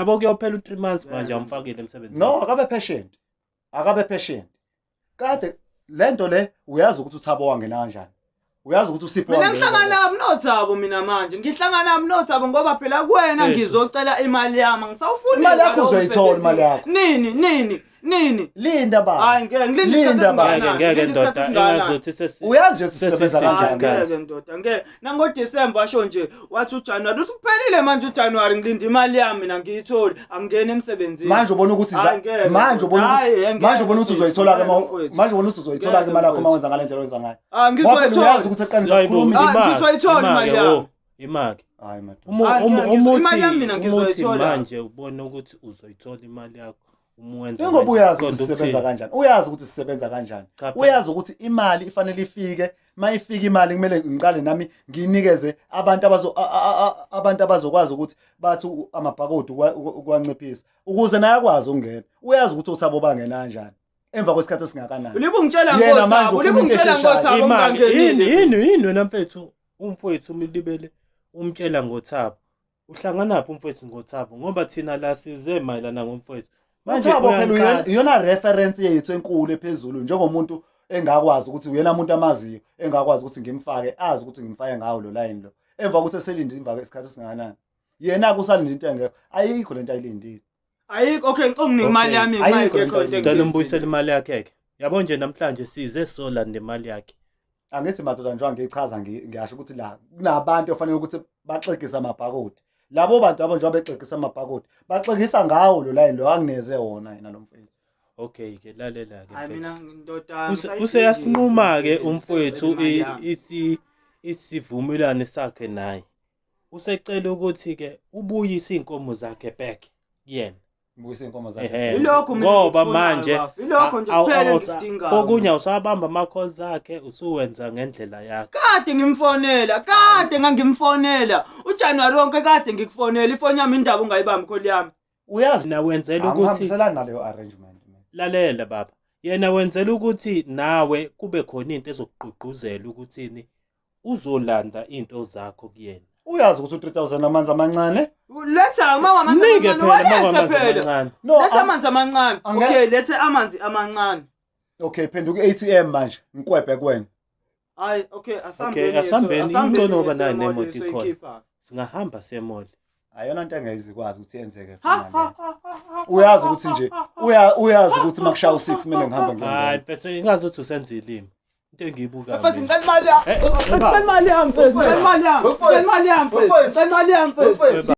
Yabo kuyophela u3 months manje amfakile emsebenzini. No, akabe patient. Akabe patient. Kade lento le uyazi ukuthi uThabo wangena kanjani. Uyazi ukuthi uSipho Mina wangena. ngihlangana noThabo mina manje. Ngihlangana noThabo ngoba phela kuwena Mfethu. ngizocela imali yami. Ngisawufuni Imali yakho lowo uzoyithola msebenzi. imali yakho. Nini nini nini? Linda baba. Hayi ngeke ngilinde isikhathi Linda baba. Ngeke esingakanani? ngeke Ngilinde isikhathi ndoda esingakanani? engazothi sesi Uyazi nje ukuthi sisebenza Sesisiphi kanjani. isikhathi? Ngeke ndoda ngeke. NangoDecember washo nje wathi uJanuary usuphelile manje uJanuary ngilinde imali yami mina ngiyitholi angingeni emsebenzini. Manje ubona ukuthi Hayi, ngeke, manje ubona Hayi, ukuthi ngeke, manje ubona ukuthi mfethu, uzoyithola ke ngeke, mfethu. manje ubona ukuthi uzoyithola ke imali yakho uma wenza ngale ndlela owenza ngayo. Ah Ngoba phela ngizoyithola. uyazi ukuthi eqiniso Hayi bo, sikhuluma. Ah, imaki, ngizoyithola imali imaki, yami. oh, imaki. Hayi madoda. Uma Hayi, uma ngeke, uma imali yami mina uthi uma uthi ngizoyithola. manje ubona ukuthi uzoyithola imali yakho uma wenza Njengoba manje, uyazi ukuthi uqonda sisebenza ukuthini? kanjani. Uyazi ukuthi sisebenza kanjani. Cha, phela- Uyazi ukuthi imali ifanele ifike, mayifika imali kumele ngiqale nami ngiyinikeze abantu abazo abantu abazokwazi ukuthi bathi amabhakodi ukuwanciphisa ukuze naye akwazi ukungena. Uyazi ukuthi uThabo bangena kanjani emva kwesikhathi esingakanani. Ulibe ungitshela Yena manje ngoThabo, ufuna ulibe into ungitshela esheshayo. ngoThabo Imaki, yini ngingangenile. yini yini wena mfethu umfowethu umlibele umtshela ngoThabo. Uhlanganaphi umfowethu ngoThabo ngoba thina la size mayelana ngomfowethu. Manje uThabo phela uyangiqala. iyona reference yethu enkulu ephezulu njengomuntu engakwazi ukuthi uyena umuntu amaziyo engakwazi ukuthi ngimfake azi ukuthi ngimfake ngawo lo line lo emva kokuthi eselinde imva isikhathi esingakanani yena kusalinde into engekho ayikho lento ayilindile. Ayikho okay ngicela unginike imali Okay. yami Ayikho imali lento ngekho into Ngicela umbuyisele imali yakhe ke. Yabo nje namhlanje size solanda imali yakhe. Angithi madoda njengoba ngichaza ngiyasho ukuthi la kunabantu ofanele ukuthi baxegise amabhakodi labo bantu abo njengoba bexegisa amabhakodi baxegisa ngawo lo line lo angineze wona yena lo mfethu. Okay ke lalela ke Hayi mfethu. mina ndoda Useyasinquma ke umfowethu isivumelwano sakhe naye. Usecela ukuthi ke ubuyise inkomo zakhe back kuyena. Mbuyise inkomo zakhe. Ehhe. Ilokho mina Ngoba engikufunayo, manje bafo. Ilokho nje kuphela engikudingayo. Kokunye awusabamba ama-calls akhe usuwenza ngendlela yakho. Kade ngimfonela, kade ngangimfonela. UJanuary wonke kade ngikufonela. Ifoni yami indaba ungayibambi kholi yami. Uyazi Na wenzela ukuthi angihambiselani naleyo arrangement mina. Lalela baba. Yena wenzela ukuthi nawe kube khona into ezokugqugquzela ukuthini uzolanda into zakho kuyena. Uyazi ukuthi u3000 amanzi amancane? Letha uma wamanzi Mnike amancane, phela walethe uma phela. amancane. No, Letha amanzi amancane. Okay, lethe amanzi amancane. Okay, phenduka i-ATM manje, ngikwebhe kuwena. Hayi, okay, asambeni. Okay, asambeni. Ingcono ngoba nayo emall nemoto ikhona. soyikhipha. Singahamba siye mall. Ayona nto engeke ukuthi yenzeke Ha, futhi ha, manje. ha, ha, ha. Uyazi ukuthi nje uyazi ukuthi makushaya u6 kumele ngihambe Hayi ngiyongena. mfethu ingazuthi usenza ilimi. Into engiyibukayo. Mfethu mina. ngicela imali yami. Eh, Ngicela imali yami mfethu. Ngicela imali yami. Ngicela imali yami mfethu. Ngicela imali yami mfethu. Mfethu.